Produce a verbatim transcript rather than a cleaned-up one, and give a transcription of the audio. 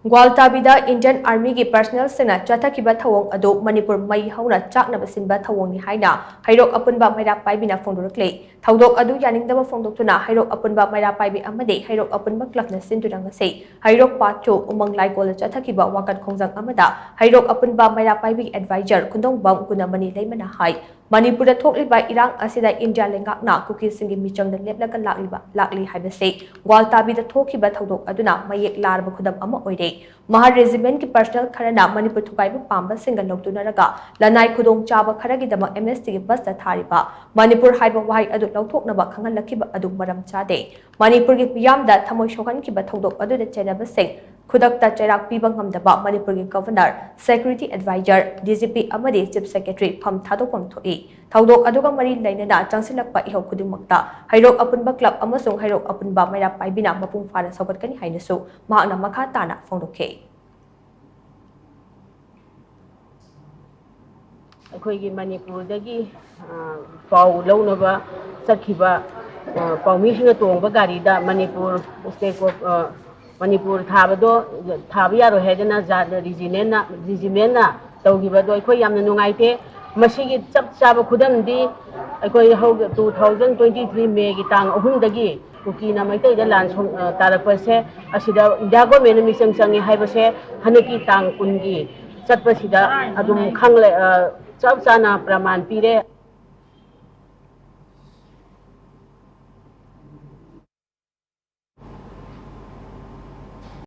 ꯒ꯭ꯋꯥꯜꯇꯥꯕꯤꯗ Indian Armyꯒꯤ personnelꯁꯤꯡꯅ ꯆꯠꯊꯈꯤꯕ ꯊꯧꯑꯣꯡ ꯑꯗꯨ ꯃꯅꯤꯄꯨꯔ ꯃꯩ ꯍꯧꯅ ꯆꯥꯛꯅꯕ ꯁꯤꯟꯕ ꯊꯧꯑꯣꯡꯅꯤ ꯍꯥꯏꯅ ꯍꯩꯔꯣꯛ ꯑꯄꯨꯟꯕ ꯃꯩꯔꯥ ꯄꯥꯏꯕꯤꯅ ꯐꯣꯡꯗꯣꯔꯛꯂꯤ꯫ ꯊꯧꯗꯣꯛ ꯑꯗꯨ ꯌꯥꯅꯤꯡꯗꯕ ꯐꯣꯡꯗꯣꯛꯇꯨꯅ ꯍꯩꯔꯣꯛ ꯑꯄꯨꯟꯕ ꯃꯩꯔꯥ ꯄꯥꯏꯕꯤ ꯑꯃꯗꯤ ꯍꯩꯔꯣꯛ ꯑꯄꯨꯟꯕ clubꯅ ꯁꯤꯟꯗꯨꯅ ꯉꯁꯤ ꯍꯩꯔꯣꯛ ꯄꯥꯠ two ꯎꯃꯪ ꯂꯥꯏꯀꯣꯜꯗ ꯆꯠꯊꯈꯤꯕ ꯋꯥꯀꯠ ꯈꯣꯡꯖꯪ ꯑꯃꯗ ꯍꯩꯔꯣꯛ ꯑꯄꯨꯟꯕ ꯃꯩꯔꯥ ꯄꯥꯏꯕꯤꯒꯤ advisor ꯈꯨꯟꯗꯣꯡꯕꯝ ꯒꯨꯅꯃꯅꯤ ꯂꯩꯃꯅ ꯍꯥꯏ, ꯃꯅꯤꯄꯨꯔꯗ ꯊꯣꯛꯂꯤꯕ ꯏꯔꯥꯡ ꯑꯁꯤꯗ ꯏꯟꯗꯤꯌꯥ ꯂꯩꯉꯥꯛꯅ ꯀꯨꯀꯤꯁꯤꯡꯒꯤ ꯃꯤꯆꯪꯗ ꯂꯦꯞꯂꯒ ꯂꯥꯛꯂꯤꯕ, ꯂꯥꯛꯂꯤ ꯍꯥꯏꯕꯁꯤ ꯒ꯭ꯋꯥꯜꯇꯥꯕꯤꯗ ꯊꯣꯛꯈꯤꯕ ꯊꯧꯗꯣꯛ ꯑꯗꯨꯅ ꯃꯌꯦꯛ ꯂꯥꯔꯕ ꯈꯨꯗꯝ ꯑꯃ ꯑꯣꯏꯔꯦ꯫ ꯃꯍꯥ regimentꯀꯤ personnel ꯈꯔꯅ ꯃꯅꯤꯄꯨꯔ ꯊꯨꯒꯥꯏꯕ ꯄꯥꯝꯕꯁꯤꯡꯒ ꯂꯧꯇꯨꯅꯔꯒ ꯂꯅꯥꯏ ꯈꯨꯗꯣꯡꯆꯥꯕ ꯈꯔꯒꯤꯗꯃꯛ MSTꯒꯤ busꯇ ꯊꯥꯔꯤꯕ ꯃꯅꯤꯄꯨꯔ ꯍꯥꯏꯕ ꯋꯥꯍꯩ ꯑꯗꯨ ꯂꯧꯊꯣꯛꯅꯕ ꯈꯪꯍꯜꯂꯛꯈꯤꯕ ꯑꯗꯨ ꯃꯔꯝ ꯆꯥꯗꯦ꯫ ꯃꯅꯤꯄꯨꯔꯒꯤ ꯃꯤꯌꯥꯝꯗ ꯊꯃꯣꯏ ꯁꯣꯛꯍꯟꯈꯤꯕ ꯊꯧꯗꯣꯛ ꯑꯗꯨꯗ ꯆꯦꯟꯅꯕꯁꯤꯡ ꯈꯨꯗꯛꯇ ꯆꯩꯔꯥꯛ ꯄꯤꯕ ꯉꯝꯗꯕ ꯃꯅꯤꯄꯨꯔꯒꯤ Governor, Security Advisor, DGP ꯑꯃꯗꯤ Chief Secretary ꯐꯝ ꯊꯥꯗꯣꯛꯐꯝ ꯊꯣꯛꯏ꯫ ꯊꯧꯗꯣꯛ ꯑꯗꯨꯒ ꯃꯔꯤ ꯂꯩꯅꯅ ꯆꯪꯁꯤꯜꯂꯛꯄ ꯏꯍꯧ ꯈꯨꯗꯤꯡꯃꯛꯇ ꯍꯩꯔꯣꯛ ꯑꯄꯨꯟꯕ club ꯑꯃꯁꯨꯡ ꯍꯩꯔꯣꯛ ꯑꯄꯨꯟꯕ ꯃꯩꯔꯥ ꯄꯥꯏꯕꯤꯅ ꯃꯄꯨꯡ ꯐꯥꯅ ꯁꯧꯒꯠꯀꯅꯤ ꯍꯥꯏꯅꯁꯨ ꯃꯍꯥꯛꯅ ꯃꯈꯥ ꯇꯥꯅ ꯐꯣꯡꯗꯣꯛꯈꯤ꯫ ꯑꯩꯈꯣꯏꯒꯤ ꯃꯅꯤꯄꯨꯔꯗꯒꯤ, ꯑ, ꯄꯥꯎ ꯂꯧꯅꯕ ꯆꯠꯈꯤꯕ, ꯑ, ꯄꯥꯎꯃꯤꯁꯤꯡꯅ ꯇꯣꯡꯕ ꯒꯥꯔꯤꯗ ꯃꯅꯤꯄꯨꯔ state of, ꯑ, ꯃꯅꯤꯄꯨꯔ ꯊꯥꯕꯗꯣ, ꯊꯥꯕ ꯌꯥꯔꯣꯏ ꯍꯥꯏꯗꯅ ꯖꯥꯠ regimentꯅ, regimentꯅ ꯇꯧꯈꯤꯕꯗꯣ ꯑꯩꯈꯣꯏ ꯌꯥꯝꯅ ꯅꯨꯡꯉꯥꯏꯇꯦ꯫ ꯃꯁꯤꯒꯤ ꯆꯞ ꯆꯥꯕ ꯈꯨꯗꯝꯗꯤ ꯑꯩꯈꯣꯏ ꯍꯧ-, two thousand twenty three Mayꯒꯤ ꯇꯥꯡ ꯑꯍꯨꯝꯗꯒꯤ ꯀꯨꯀꯤꯅ ꯃꯩꯇꯩꯗ ꯂꯥꯟ ꯁꯣꯛ-, ꯑ, ꯇꯥꯔꯛꯄꯁꯦ, ꯑꯁꯤꯗ ꯏꯟꯗꯤꯌꯥ governmentꯅ ꯃꯤꯆꯪ ꯆꯪꯉꯦ ꯍꯥꯏꯕꯁꯦ ꯍꯟꯗꯛꯀꯤ ꯇꯥꯡ ꯀꯨꯟꯒꯤ ꯆꯠꯄꯁꯤꯗ ꯑꯗꯨꯝ ꯈꯪꯂꯦ-, ꯑ, ꯆꯞ ꯆꯥꯅ ꯄ꯭ꯔꯃꯥꯟ ꯄꯤꯔꯦ꯫